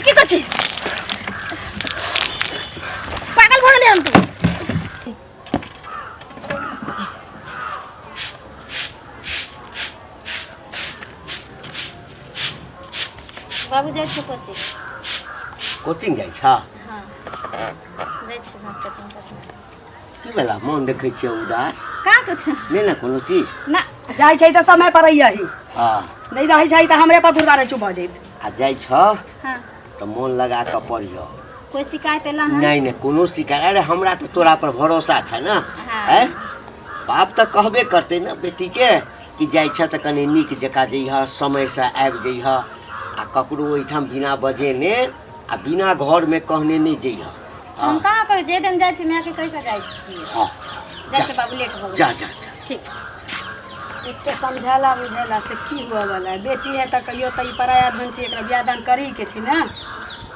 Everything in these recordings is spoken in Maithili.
की कहै छी पागल भऽ गेलियै हम तू बाबू जाइ छियै कोचिंग। कोचिंग जाइ छ? हँ, जाइ छियै हम कोचिंग करबै। की भेला, मोन देखै छियै उदास? कहाँ कुछ नहि ने कोनो चीज? ना। जाइ छै तऽ समय पर अइयही। हँ। नहि रहै छै तऽ हमरे पर बुढ़बा चुप भऽ जैत। आ जाइ छ? हँ। तऽ मोन लगा कऽ पढ़िह। कोइ शिकायत एला हन? नहि नहि, कोनो शिकायत। अरे हमरा तऽ तोरा पर भरोसा छै ने। हँ। आँय, बाप तऽ कहबे करतै ने बेटीके कि जाइ छ तऽ कनि नीक जकाँ जइह, समयसँ आबि जइह आ ककरो ओहिठाम बिना बजेने आ बिना घरमे कहने नहि जइह। हम कहाँ कहै, जे दिन जाइ छी मायके कहि कऽ जाइ छी। हँ। जाइ छी बाबू, लेट भऽ गेल। जा जा जा। ठीक। एते समझेला बुझेला से की हुअ वाला है? बेटी है तऽ कहियो तऽ ई पराया धन छै, एकरा बियाह दान करही के छै ने।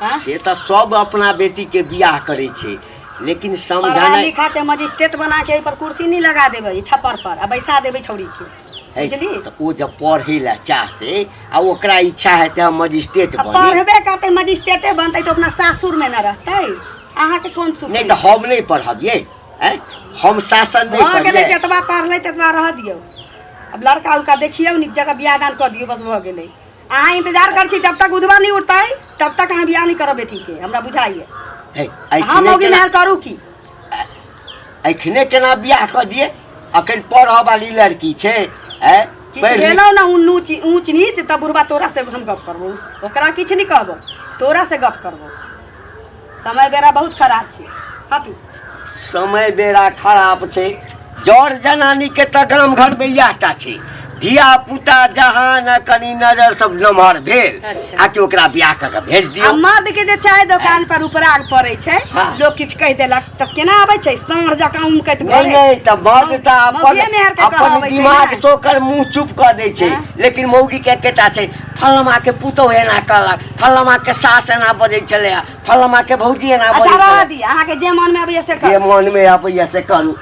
हाँ? से तऽ सब अपना बेटीके बियाह करै छै, लेकिन पढ़ा समझाना लिखा के मजिस्ट्रेट बना के एहि पर कुर्सी नहीं लगा देबै, ई छप्पर पर आ बैसा देबै छौड़ी के। है, बुझली? तऽ ओ जब पढ़ै लए चाहतै आ ओकरा इच्छा हेतै हम मजिस्ट्रेट आ बनी। पढ़बे करतै, मजिस्ट्रेटे बनतै तऽ अपना सासुर में न रहतै? अहाँके कोन सुख? नहि तऽ हम नहि पढ़बियै? आँय, हम शासन नहि भऽ गेलै। करियै? जतबा पढ़लै ततबा रह दियौ। अब लड़का उड़का देखियौ, नीक जगह बियाह दान कऽ दियौ, बस भऽ गेलै। अहाँ इंतजार कर छी, जब तक उधवा नहीं उठतै तब तक अहाँ बियाह नहीं करब बेटी के, हमरा बुझाइए। हे, हम एखने मौगी केना मेहर करू की? एखने केना बियाह कऽ दियै? अखन पढ़ऽ वाली लड़की छै। आँय, किछु पढ़ि लिख- भेलौ ने ऊँच ऊँच नीच तब बुढ़बा तोरा से हम गप करबो, ओकरा किछु नहीं कहबो, तोरा से गप करबो। समय बेरा बहुत खराब छै, हटू। समय बेरा खराब छै, जर जनानी के तऽ गाम घर में इएह टा छै। धिया पुता जहाँ न कनि नजर सब नमहर भेल अच्छा। आ कि ओकरा बियाह कऽ के भेज आ दियौ। मर्द के जे चाय दोकान पर उपराग पड़ै छै, हाँ। लोग किछु कहि देलक तऽ केना आबै छै साँढ़ जकाँ उमकैत नहि घरे। नहि, तऽ मर्द तऽ अपन मौगिए मेहर के अपन कहबै छै दिमाग ने। से ओकर मुंह चुप कऽ दै छै। हाँ। लेकिन मौगी के एकेटा छै, फलमा के पुतोह एना कहलक, फलमा के सास एना बजै छलै, फलमा के भौजी एना अच्छा बजै रहऽ छलै। दी, अहाँके जे मन में अबैया से जे करू। मन में अबैया से करू।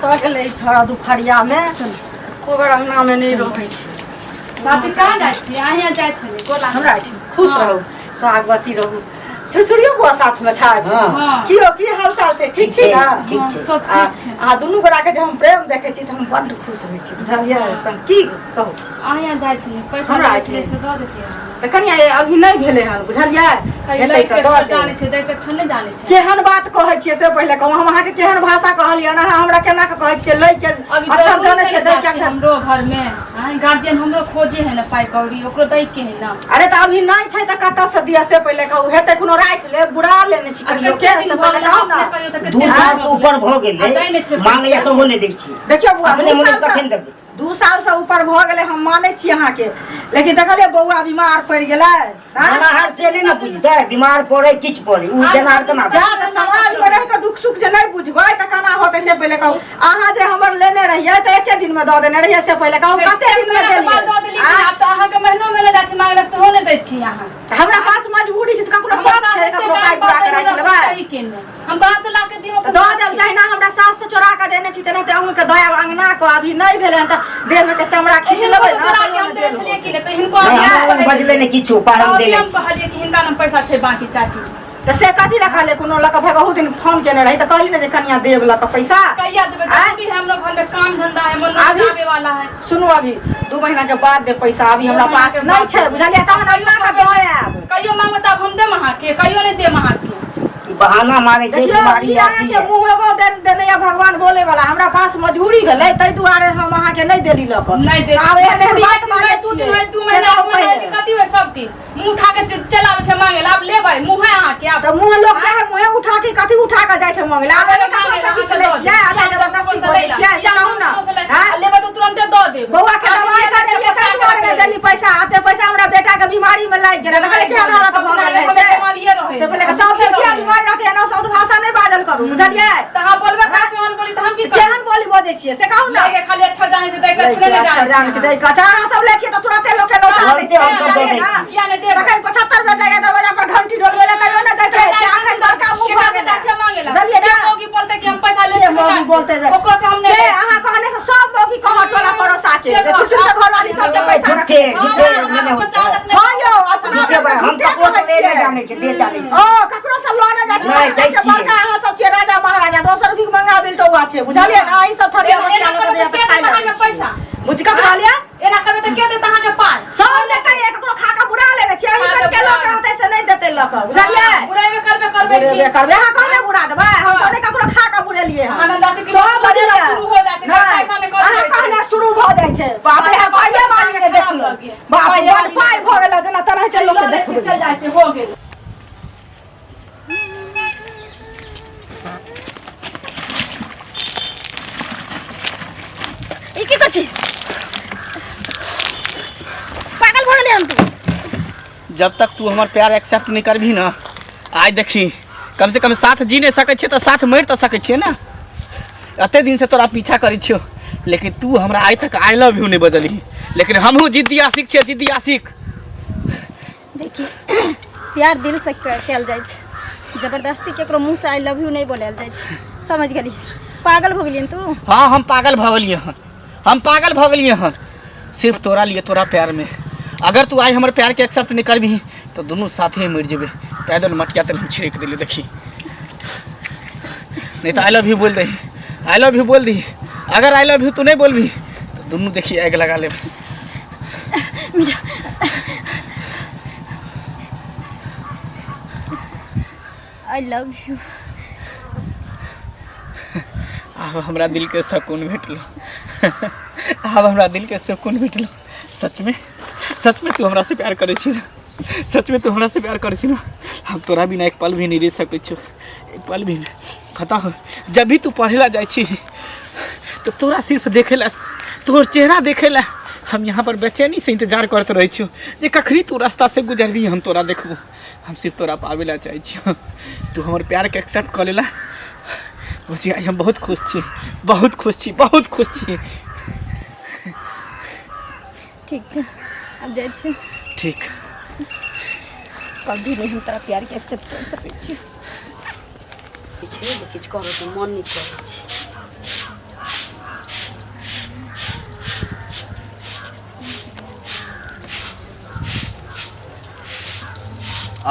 कतऽ गेलै ई छौड़ा दुपहरियामे? एको बेर अङ्गनामे नहि रहै छै। बासी कहाँ जाइ छियै? अहाँ जाइ छलियै गोला। हमरा एहिठाम खुश रहू, सोहागवती रहू। छुरछुरियो बुआ साथमे छथि। हँ। की हो, की हाल चाल छै? ठीक छी ने? ठीक छै, सब आ ठीक छै। अहाँ दुनू गोटाके जे हम प्रेम देखै छी तऽ हम बड्ड खुश होइ छी, बुझलियै? संग की कहू। अहाँ जाइ छलियै पैसा हमरा जाइ छलियै एहिठाम। से दऽ देतियै अहाँ। तऽ कनिया ये, अभी नहि भेलै हन, बुझलियै? खाली हेतै लै तऽ के दऽ अक्षर देब। जानै छै, दै के अक्षर नहि जानै छै। केहन बात कहै छियै से पहिले कहू। हम अहाँके केहन भाषा कहलियै? अहाँ हमरा केना कऽ कहै छियै लै के अभी अक्षर जरूरी जानै छै छियै, ने दै के चाची, अक्षर? हमरो घर में आँय गार्जियन हमरो खोजे है ने, पाइ कौड़ी ओकरो दै के है ना। अरे तऽ अभी नहि छै तऽ कतऽ से दिअ से पहिले कहू। हेतै कोनो राखि लेब, बुरा लेने छी आ कहियो कते के दिन से भऽ पहिले गेलै कहू ने। अपने कहियो तऽ दू कते साल दिन से भऽ ऊपर गेलै। भऽ गेलै। आ दै नहि छै मांगैया पैसा। तबो नहि दै छियै। देखियौ बौआ, अपने दू मोने साल से कखन देबै? 2 साल से ऊपर भऽ गेलै, हम मानै छी अहाँके, लेकिन देखलियै बौआ बीमार पड़ि गेलै, आँय? बीमार से नहि ने बुझतै, बीमार पड़ै किछु पड़ै, ओ देनार केना? जा तऽ समाज मे रहि कऽ दुख सुख जे नहि बुझबै तऽ केना होतै से पहिले कहू। अहाँ जे हमर लेने रहियै तऽ एके दिन मे दऽ देने रहियै, से पहिले कहू, कते एक दिन मे महीना के बाद देलियै? दऽ देली कि आब तऽ अहाँके महीनो महीना जाइ छी मांगले, सेहो नहि दै छी अहाँ। तऽ हमरा पास मजबूरी छै तऽ ककरो हमर शौक सास छै एते ककरो गाम पाइ बुरा बजै कऽ राखि हमरा लेबै? सही के नहि। हम कहाँ से ला के दियौ तऽ अपन दऽ सास देब। के? जहिना हमरा सास से चोरा कऽ देने छी तेनाहिते अहूँके दऽ आयब अङ्गना कऽ। अभी नहि भेलै हन तऽ देहमे के चमड़ा खींच हिनको लेबै तऽ ने, चोरा के तैयो हम नहि देने देल छलियै होतै। कि नहि, तऽ हिनको नहि, हम हमरा लग बजलै नहि किछु, पाइ हम अभी देने हम छी। कहलियै कि हिनका नाम पैसा छै बाकी चाची। तऽ से कथी लए कहलियै? कोनो लऽ कऽ बहुत दिन फोन केने रही तऽ कहली ने जे कनिया देब लऽ कऽ पैसा। कहिया देबै? आँय? जरूरी है, हमरो घर में काम धंधा है, मन अभी- आवे वाला है। सुनू, अभी 2 महीना के बाद देब पैसा, अभी हमरा 2 महीना पास के नहि बाद छै, देबै। बुझलियै? तहन कहियो अगिला के कहबै- दऽ आयब। कहियो मांगबै तब हम देम अहाँके? कहियो नहि देम अहाँके। ई बहाना मारै छै। देखियौ, बीमारी ई आती अहाँके है। मुँह एगो देने यऽ भगवान बोले वाला। हमरा पास मजबूरी भेलै, ताहि दुआरे हम अहाँके नहि देली लऽ कऽ। नहीं दे। आब एहन एहन बात मानै 2 दिन छियै होय, दू से महीना, कहू एक महीना होय, पहिले। कथी होय सब दिन मुँह उठा के चल आबै छै मांगे ला। आब लेबै मुँह है अहाँके आब? तऽ मुँह लोक जाइ है, मुँहे उठा के कथी उठा के जाइ छै मांगे ला? आब एने ककरो से किछु लै छियै आ जबरदस्ती बोलै छियै, से कहू ने? आँय? लेबै तऽ तुरंते दऽ देब। बौआ के दवाई करेलियै ताहि दुआरे नहि देली पैसा। एते पैसा हमरा बेटा के बीमारी में लागि गेलै, देखलियै केहन हालत भऽ गेल रहै से। बीमारिये रहै। से पहिले सब दिन किया बीमारी रहतै? एना शब्द भाषा नहि बाजल करू, बुझलियै? तऽ अहाँ बोलबै कहाँ चोहन बोली तऽ हम की करब? केहन बोली बजै छियै से कहू ने। लैके खाली अच्छा जानै छै, दै के अच्छे नहि अक्षर जानै जानै छै, दै के अच्छा। अहाँ सब लै छियै तऽ तुरते लोक के लौटा दै तुरन्ते छियै। हमसब दऽ दै छियै। किया नहि देबै? तखन 75 बेर जाइए दरवाजा पर घंटी डोलबै लए, तैयो नहि दैत रहै छै। अखन बड़का मुँह भऽ केकरा गेलै। छै मांगे ला? बुझलियै के ने? मौगी बोलतै कि हम पैसा ले के मौगी बोलते जे ओकरो से हम नहि के लै छी। अहाँ कहने से सब मौगी कहत टोला पड़ोसा के के जे छुट छुट के घरवाली सबके पैसा झूठे रखै छै। झूठे नहि होइ छै। हँ नहि छै, दे जानै छी। ओ ककरो से लऽ नहि जाइ छै। नहि, दै के छियै। बड़का अहाँ सब छियै राजा महाराजा, दोसर भीख मंगा बिलटौआ छै, बुझलियै ने? अहीं सब थरिया एना बतिया करबै लऽ तऽ के खाइ देत अहाँके लगै छी। पैसा? बुझ कऽ खा लिअ। एना करबै तऽ के देत अहाँके पाइ? सब लेतै, ककरो खा कऽ बुरा लेने छियै। अहीं खा सब कऽ के लऽ बुरा कऽ होतै से नहि देतै लऽ कऽ, बुझलियै? बुरेबे करबे करबै की? बुरेबे करबै। अहाँ कहने बुरा देबै? हम सब नहि ककरो खा कऽ बुरेलियै हन। अहाँ अन्दाज छै कि सब बजेला बजेला। शुरू हो जाइ छै, नहि, पैसा नहि करबै। अहाँ कहने शुरू भऽ जाइ छै। बाप रे, हम पाइए वाली नहि देखलहुँ। बाप रे, बड़ पाइ भऽ गेल जेना तरह के लोक लऽ लै छी, देखबै। चलि जाइ छै, हो गेल। ई की करै छी? पागल भऽ गेलै हन तू? जब तक तू हमर प्यार एक्सेप्ट नहीं करबही ना, आज देखी कम से कम साथ जी नहीं सकै छियै तऽ साथ मरि तऽ सकै छियै ने। एते दिन से तोरा पीछा करै छियौ, लेकिन तू हमरा आइ तक I love you नहि बजलही। लेकिन हमहूँ जिद्दी आशिक छियै, जिद्दी आशिक। देखी, प्यार दिल से कयल जाइ छै, जबरदस्ती केकरो मुँह से I love you नहि बोलायल जाइ छै, समझ गेली? पागल हो गेलियन तू? हाँ, हम पागल भऽ गेलियै हन, हम पागल भऽ गेलियै हन सिर्फ तोरा लिए, तोरा प्यार में। अगर तू आइ हमर प्यार के एक्सेप्ट नहीं करबही तो दुनू साथे मरि जेबै। पैदल मटिया तेल हम छिड़क देलियै, देखी नहीं तो I love you बोल दही, I love you बोल दही। अगर I love you तू नहीं बोलबही तो दुनू देखी आगि लगा लेबै। I love you. आब हमरा दिलके सुकून भेटलो, आब हमरा दिलके सुकून भेटलो। सचमे, सचमे तू हमरा से प्यार करै छी ने? सचमे तू हमरा से प्यार करै छी ने? हम तोरा बिना एक पल भी नहीं रह सकै छियौ, एक पल भी नहीं। पता हो, जब भी तू पढ़े ला जाइ छी तो तोरा सिर्फ देखे ला, तोहर चेहरा देखे ला हम यहाँ पर बेचैनी से इंतजार करते रहै छियौ जे कखनी तू रास्ता से गुजरबी, हम तोरा देखबो। हम सिर्फ तोरा पाबै ला चाहै छियौ। तू हमर प्यारके एक्सेप्ट कऽ लेला बुझी, आइ हम बहुत खुश छी, बहुत खुश छी, बहुत खुश छी। ठीक छै, आब जाइ छी। ठीक। कभी नहीं हम तोरा प्यार के एक्सेप्ट कर सकै छी। छै जे किछु करऽ के मन नहि करै छै।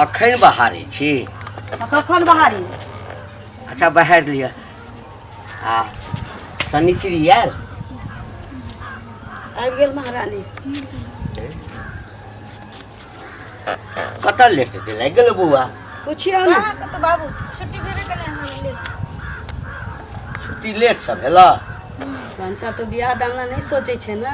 अखन बहारै छी? आ कखन बहारी? अच्छा, बहारि लिअ। आ शनिचरी आयल? आबि गेल महारानी। कतऽ लेट लागि गेल बौआ? पुछियौ ने। कहाँ कतऽ बाबू, छुट्टी भेबे केलै हन लेट। छुट्टी लेट से भेल। कंचा तो बियाह दान ला नहि सोचै छै ने,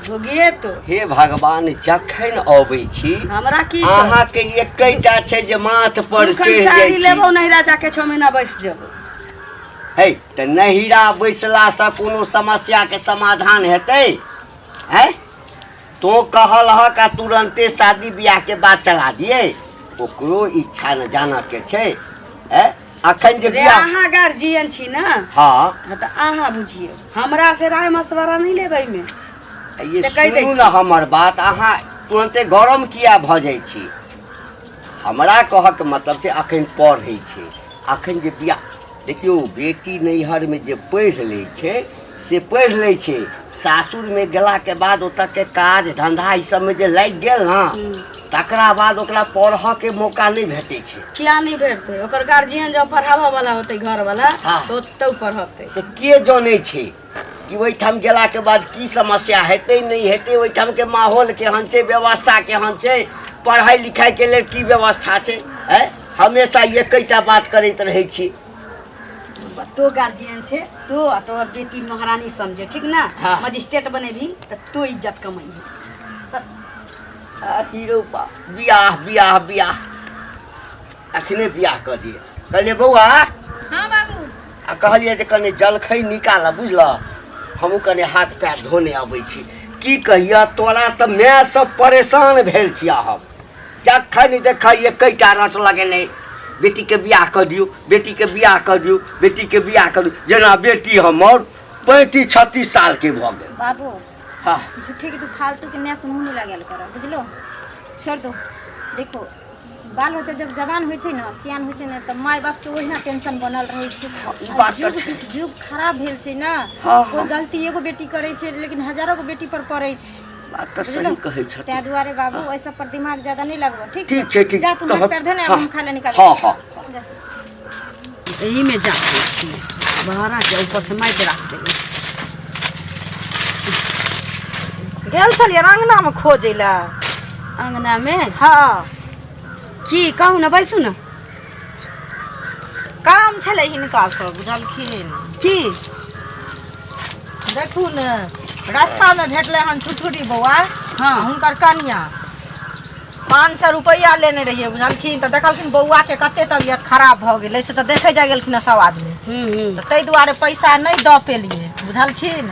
भोगिए तो। हे भगवान, जखन अबै छी हमरा की छै? अहाँके एकेटा छै जे माथ पर दुखन चढ़ि जाइ साड़ी छी। लेबौ, नैहरा जाके 6 महीना बैस जेबौ। हे, तऽ नैहरा बैसलासँ कोनो समस्याके समाधान हेतै? हैं, तो कहल हक आ तुरन्ते शादी बियाहके बात चला दिए? ओकरो इच्छा ने जानऽ के छै। हैं, अखन जे रे बियाह अहाँ गार्जियन छी ने? हाँ। हाँ, तऽ अहाँ बुझियौ, हमरा से राय मशवरा नहि लेबै एहिमे। ये से कहि दै सुनू छी। ने हमर बात, अहाँ तुरन्ते गरम किया भऽ जाइ छी? हमरा कहऽके मतलब छै, अखन पढ़ै छै, अखन जे बियाह, देखियौ, बेटी नैहरमे जे पढ़ि लै छै से पढ़ि लै छै, सासुरमे गेलाके बाद ओतऽके काज धन्धा ई सबमे जे लागि गेल ने, तकरा बाद ओकरा पढ़ऽके मौका नहि भेटै छै। किया नहि भेटतै? ओकर गार्जियन जब पढ़ाबऽ वाला होतै, घर वाला, हाँ। तऽ ओतौ पढ़तै। से के जनै छै कि ओहिठाम गेलाके बाद की समस्या हेतै, नहि हेतै, ओहिठामके माहौल केहन छै, व्यवस्था केहन छै, पढ़ाइ लिखाइके लेल की व्यवस्था छै? आँय, हमेशा एकेटा बात करैत रहै छी। तो गार्जियन छै तो, आ तोहर बेटी महारानी समझे, ठीक ना? हाँ। मजिस्ट्रेट बनेबही तऽ तो इज्जत कमैही। आ हीरो बा, बियाह बियाह बियाह, अखने बियाह कऽ दिअ। कहलियै बौआ। हाँ बाबू। आ कहलियै जे कनि जलखै निकाल, बुझलह, हमहूँ कनि हाथ पैर धोने अबै छी। की कहियऽ तोरा, तऽ माय सब परेशान भेल छियै हम। जखन देखै एकेटा रट लगेने, बेटीके बियाह कऽ दियौ, बेटीके बियाह कऽ दियौ, बेटीके बियाह कऽ दियौ, जेना बेटी हमर 35 36 सालके भऽ गेल। बाबू। हाँ। झूठे के तू फालतू के नया से मुँह नहीं लगायल कर, बुझलो? छोड़ दो। देखो, बाल बच्चा जब जवान होइ छै ने, सियान होइ छै ने, तऽ माय बाप के ओहिना टेंशन बनल रहै छै। ई बात तऽ युग छै। युग खराब भेल छै ने। हाँ। कोइ गलती एगो बेटी करै छै, लेकिन हजारो गो बेटी पर पड़ै छै। बात तऽ सही कहै छथिन। ताहि दुआरे बाबू ओहि सब पर दिमाग ज्यादा नहीं लगबो। ठीक ठीक छै, ठीक। जा तू हाथ पैर धो ने, आब हम खाना निकाल। हाँ हाँ। एही में जा छी बहरा के ऊपर से माटि राख देबै। गेल छलियै अंगना में खोजै लए। अंगना में? हाँ। की कहू ने, बैसू ने। काम छलै हिनका सब, बुझलखिन की? देखू ने, रास्ता में भेटलै हन छुछुरी बौआ। हाँ। हुनकर कनिया 500 रुपैआ लेने रहियै, बुझलखिन? तऽ देखलखिन बौआ के कते तबियत खराब भऽ गेलै, से तऽ देखै जाइ गेलखिन सब आदमी, तऽ ताहि दुआरे पैसा नहि दऽ पेलियै, बुझलखिन?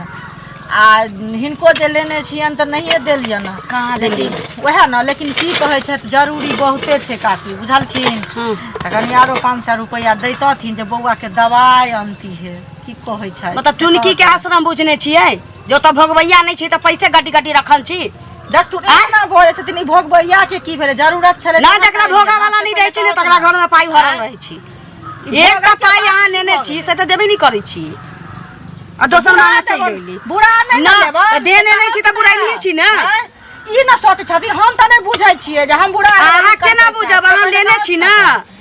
आ हिनको जे लेने छियनि तऽ नहिए देलियनि। कहाँ लेकिन देलियै? वएह ने, लेकिन की कहै छथि, जरूरी बहुते छै काकी, बुझलखिन? तऽ कनि आरो 500 रुपैआ दैतथिन जे बौआके दवाइ अनती हे। की कहै छथि? मतलब टुनकी के आश्रम बुझने छियै जे ओतऽ भोगबैया नहि छै तऽ पैसे गड्डी गड्डी रखल छी। देखथुन, एना भऽ जाइ छथिन। ई भोगबैया के की भेलै? जरूरत छलै ना, जकरा भोगा वाला नहि रहै छै ने तकरा घर में पाइ भरल रहै छै। एकटा पाइ अहाँ नेने छी से तऽ देबे नहि करै छी आ दोसर मांगे चलि गेली। बुरा नहि ना, ने लेबै। तऽ देने नहि छी तऽ बुराइ नहि छी ने। आँय? ई ना सोचै छथिन, हम तऽ नहि बुझै छियै जे हम बुरा अहाँ केना बुझब? अहाँ लेने छी ने,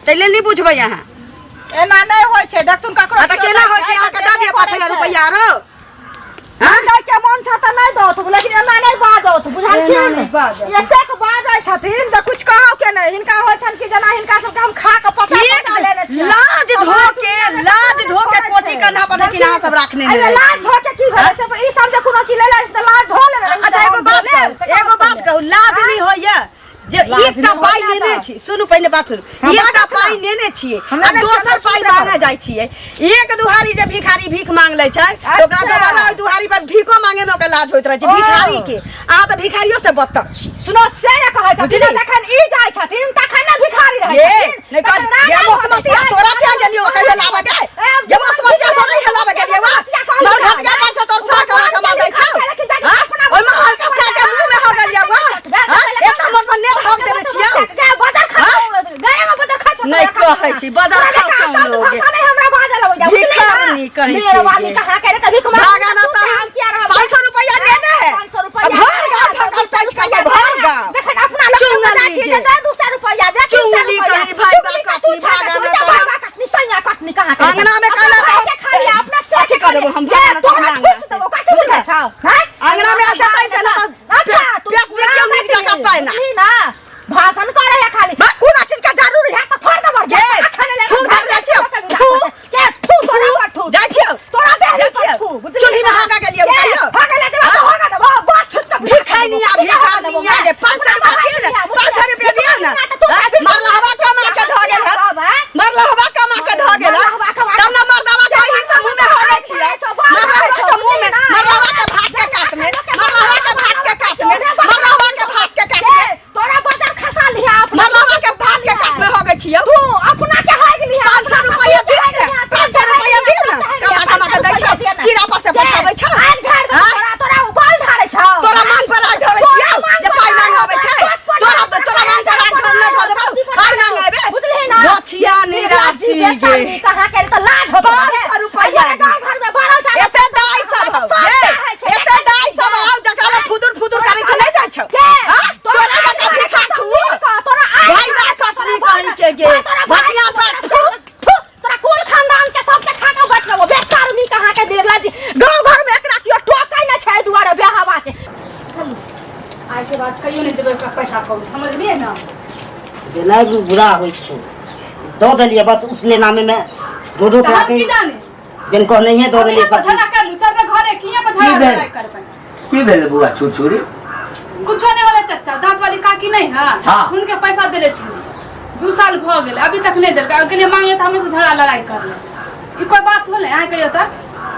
ताहि लेल नहि बुझबै अहाँ। एना नहि होइ छै, देखथुन ककरो। आ तऽ केना होइ छै? अहाँके दऽ दिअ 5000 रुपैआ आरो? हाँ? दै के मन छ तऽ नहि दौथ, लेकिन एना नहि बाजौथ, बुझलखिन? एतेक बाजै छथिन जे कुछ कहौ के नहि। हिनका होइ छनि कि जेना हिनका सबके हम खा के पचा एक पचा लेने छियनि। लाज धो के, लाज धो के कोठी कन्हा पर, लेकिन अहाँ सब राखने नहि अरे रहै लाज छी। धो के की भेलै से? ई सब जे कोनो चीज लेले तऽ लाज धो लेने रही। अच्छा, एगो बात कहू, एगो बात कहू, लाज नहि होइया जे एकटा पाइ लेने छी? सुनू, पहिने बात सुनू। एकटा पाइ नेने छियै हमरा आ नहि दोसर समझ पाइ सुनते मांगे जाइ छियै। एक दुहारी जे भिखारी भीख मांग लै छै तऽ ओकरा अच्छा। दोबारा ओहि दुहारी पर भीखो मांगे में ओकरा लाज होइत रहै छै। ओ। भिखारी के अहाँ तऽ भिखारियो से बदतर छी। सुनो, से ने कहै छथिन। बुझली? जखन ई जाइ छथिन तखन ने भिखारी रहै ये छथिन। नहीं तखन कह राजा ये भऽ मौसमतिया जाइ तोरा छै। क्या गेलियो कहियो लाबे के? ये मौसमतिया सो नहीं लाबे गेलियो वा मर घटिया पर से तोर सा कमा कमा दै छौ। हां, ओइ में हल्का सा के मुंह में हो गेलियो वा। हां, एता मोर पर नेट हक देने छियो। बाजार खा गए में बाजार खा। नहीं कहै छी, बाजार खा सब लोग। हमरा बाजल हो जा। भिखारनी कहीं के वाली कहाँ करे तभी कुमार भागा ना तो हम किया रहब? 500 रुपया लेने है। 500 रुपया अब भर गाँव ठकर सच कर भर गाँव। देखन अपना लोग चुंगली के के। दे 200 रुपया दे, 300 चुंगली रुपया। कहीं भाई चुंगली बा का तू कटनी छा, भागा तू ना जा तो भाई बा कटनी, सैया कटनी कहाँ के? अंगना में अपना कहला भाई तो के खाली अपना से अथी कर देबो हम, भागा ना तो तोरा हमरा अंगना ठूस से। देबो, कथी बुझै छौ? हैं? अंगना में अच्छा पैसा ना तो अच्छा, तू प्यास देखियौ नीक जकाँ पाइ ना। बुझली ना, भाषण करे है खाली। कोनो चीज के जरूरी है तो फोड़ देबो। जे, थू धर जाइ छियौ, थू। के थू? तोरा पर थू। जाइ छियौ। तोरा देह जाइ पर छियौ। थू, बुझली चूल्ही में ना? हागा गेलियौ, के? कहियौ। हागा ले जेबो, हागा देबो, बस ठुस के भिखारिया, भिखारिया के 500 रुपया दियौ ने, 500 रुपया दियौ ने। मरला हवा कमा के धऽ गेल हन, मरला हवा कमा के धऽ गेल हन, तब ने मर्दावा के ओहि से मुँह में हगै छियै। मरला हवा के मुँह में, मरला हवा के भात के कात में, मरला हवा के भात के कात में, मरला हवा के भात के कात में, तोरा बाजार खसा लिहा अपना। मरला हवा के भात के कात में हगै छियै। तू अपना के हाइक लिहा। 500 रुपया दियौ ने, 500 रुपया दियौ ने। कमा कमा के दै छौ, चीरा पर से पठाबै छौ। आग ढार दे। हाँ? तोरा, तोरा उबाल ढारे छौ। तोरा मांग पर आग धरै छियौ जे पाइ मांग अबै छै। तोरा, तोरा मांग पर आग धर नहि धऽ देबौ, पाइ मांग एबे। बुझलिही ना? गछिया निरासी गे। कहाँ के तऽ लाज होतो। 500 रुपया गाँव घर में बारह टा एते दाइ सब हौ ये, एते दाइ सब हौ जकरा लग फुदुर फुदुर करै छै, नहि जाइ छौ? हाँ? तोरा जकाँ भिखार छौ तोरा भाइ बा कटनी कहीं के गे भटिया पर थू। तोरा कुल खानदान के सबके खा के बैठ रहबो बेशर्मी कहाँ के देर लाजी। गाँव घर में एकरा कियो टोकै नै छै दुआरे बेहवा के। चलू, आइ के बाद कहियो नहि देबै ओकरा पैसा कौड़ी, समझलियै ने? देनाइ भी बुरा होइ छै। दऽ देलियै बस उसले नामे में रोडो तऽ पर हम आके की जानी? जिनको नहिए दऽ देलियै इहाँ पर सब चीज। झगड़ा करलू, चलबै घरे की इहाँ पर की झगड़ा भेल? लड़ाइ करबै? की भेल बौआ छुरछुरी? कुछो नहीं होले चचा। दांत वाली काकी नहीं है? हाँ। उनके पैसा देले छे, 2 साल भ गेले, अभी तक नहीं देलकै। के लिए मांगे त हमेशा झगड़ा लड़ाई कर ले। ई कोई बात होले? अहाँ कहियो त।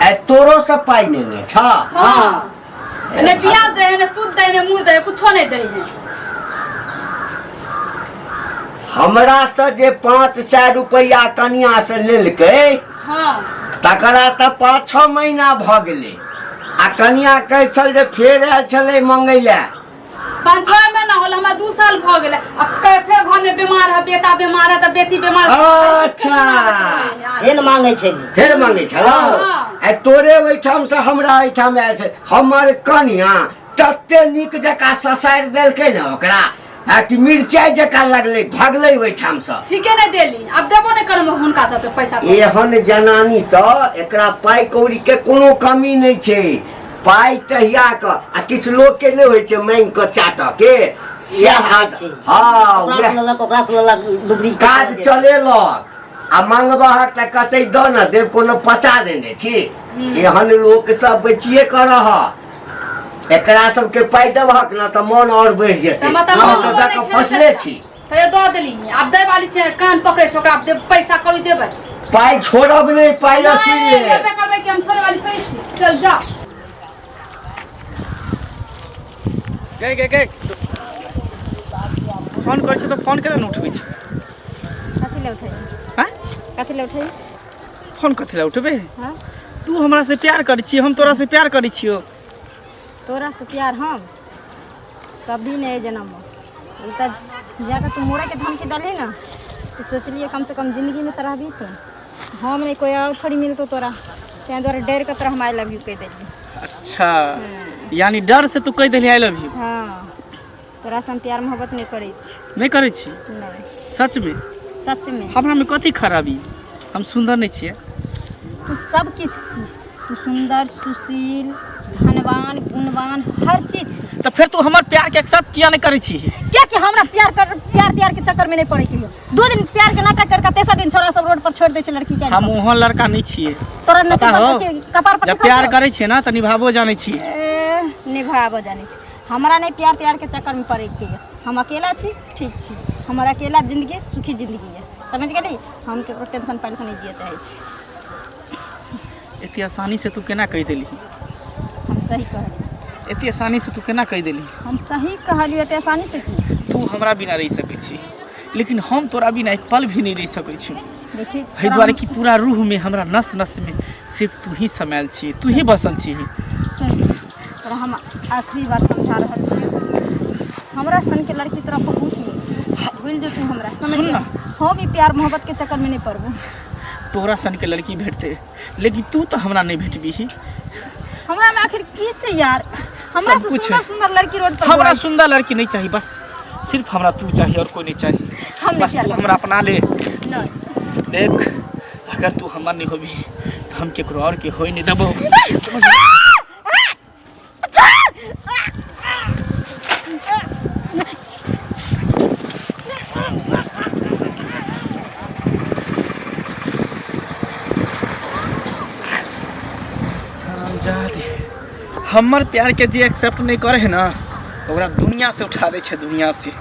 ए तोरो सब पाइ नेने छ? हाँ। ने ब्याज दे है, ने सूद दे है, ने मूर दे है, कुछो नहीं दे है। हमरा से जे 500 रुपया कनिया से लेलकै, हाँ, तकरा तऽ 5-6 महीना भऽ गेलै आ कनिया कहै छल जे फेर आयल छलै मंगै लए। 5-6 महीना होल, हमरा 2 साल भऽ गेलै। अब फेर घर में बीमार है, बेटा बीमार है तऽ बेटी बीमार है। अच्छा। फेर मांगै छलै? फेर मंगै छलौ? हाँ। आ तोरे ओहिठाम से हमरा एहिठाम आयल छै हमर कनिया तते नीक जकाँ ससारि देलकै ने ओकरा आ कि मिरचाइ जकाँ लगलै भगलै ओहिठामसँ। ठीके नहीं देली, अब देबो नहीं करम हुनका सबके पैसा। एहन जनानी सँ एकरा पाइ कौड़ी के कोनो कमी नहि छै। पाइ तहिया के आ किछु लोक के नहि होइ छै मांगि कऽ चाटऽ के, सएह होइ छै। हँ, ओकरा से वएह लेलक, ओकरा से लेलक, लुबरी के काज चलेलक आ मंगबहक तऽ कतै दऽ ने देब, कोनो पचा देने छी। एहन लोक सब बचिए कऽ रह, एकरा सबके पाइ देबहक ने तऽ मन आओर बढ़ि जेतै। तऽ मतलब हम हम तऽ दऽ कऽ फसले छी। तैयो दऽ देली, आब दै वाली छै, कान पकड़ै छै ओकरा, आब पैसा कौड़ी देबै। पाइ छोड़ब नहि, पाइ रसीद नहि, ले। लेबे करबै कि हम छोड़े वाली थोड़ी छी। चल जा। गए गए गए, फोन करै छै तऽ फोन केना नहि उठबै छै? कथी ले उठै? आँय? कथी ले उठै? फोन कथी लए उठबै? हाँ? तू हमरा से प्यार करै छी, हम तोरा से प्यार करै छियौ। तोरा से प्यार हम कभी नहीं जनम। उ तऽ जाकऽ तू मोरे के धमकी दलही ने तऽ सोचलियै कम से कम जिंदगी में तऽ रहबी तू, हम नहीं कोई और छोड़ी मिलतो तोरा, ताहि दुआरे डर के तोरा हम I love you कहि देलियै। अच्छा, यानी डर से तू कहि देली I love you? हाँ, तोरा से हम प्यार मोहब्बत नहीं करै छी। नहि करै छी? नहीं। सच में? सच में। हमरा में कथी खराबी? हम सुंदर नहीं छियै? तू सब किछु छी, तू सुंदर, सुशील, धनवान, गुणवान, हर चीज छी। तऽ फेर तू हमर प्यार के एक्सेप्ट किया नहि करै छी? कियाकि हमरा प्यार कर प्यार त्यार के चक्कर में नहीं पड़े के हो। 2 दिन प्यार के नाटक करके तेसर दिन छोरा सब रोड पर छोड़ दै छै लड़की के। हम ओहन लड़का नहीं छियै। तोरा नसीब पता हो? पर के कपार पर जब लिखल प्यार छौ? करै छियै ना तऽ निभाबो जानै छियै। ए, निभाबो जानै छी। हमरा नहीं प्यार त्यार के चक्कर में पड़े के है। हम अकेला छी, ठीक छी, हमर अकेला जिंदगी सुखी जिंदगी है, समझ गेली? हम केकरो टेंशन पालि के नहीं जिए चाहै छी। एते आसानी से तू केना कहि देली? हम सही कहलियै। एते आसानी से तू केना कहि देली? हम सही कहलियै। एते आसानी से की? तू हमरा बिना रहि सकै छी, लेकिन हम तोरा बिना एक पल भी नहीं रहि सकै छी। देखी, एहि दुआरे कि पूरा रूह में, हमरा नस नस में सिर्फ तू ही समायल छी, तू ही बसल छी। सुन, तोरा हम आखिरी बार समझा रहल छी, हमरा सन के लड़की तोरा बहुत नीक, भूल जो तू हमरा, समझ सुन ना। गेली? हम ई प्यार मोहब्बत के चक्कर में नहीं पड़बो। तोरा सन के लड़की भेटते, लेकिन तू तऽ हमरा नहीं भेटबीही। हमरा में आखिर की छै यार? हमरा सब से कुछ सुंदर है। सुंदर लड़की रोड पर हमरा घुमै छै। सुंदर लड़की नहीं चाहिए, बस सिर्फ हमरा तू चाहिए और कोई नहीं चाहिए। हम नहीं बस प्यार तू करबै। हमरा अपना ले। नहीं। देख, अगर तू हमर नहीं होबी तो हम केकरो और के होई नहीं देबो। हरामजादी, हमर प्यार के जे एक्सेप्ट नहीं करे है ना, ओकरा दुनिया से उठा दै छै, दुनिया से।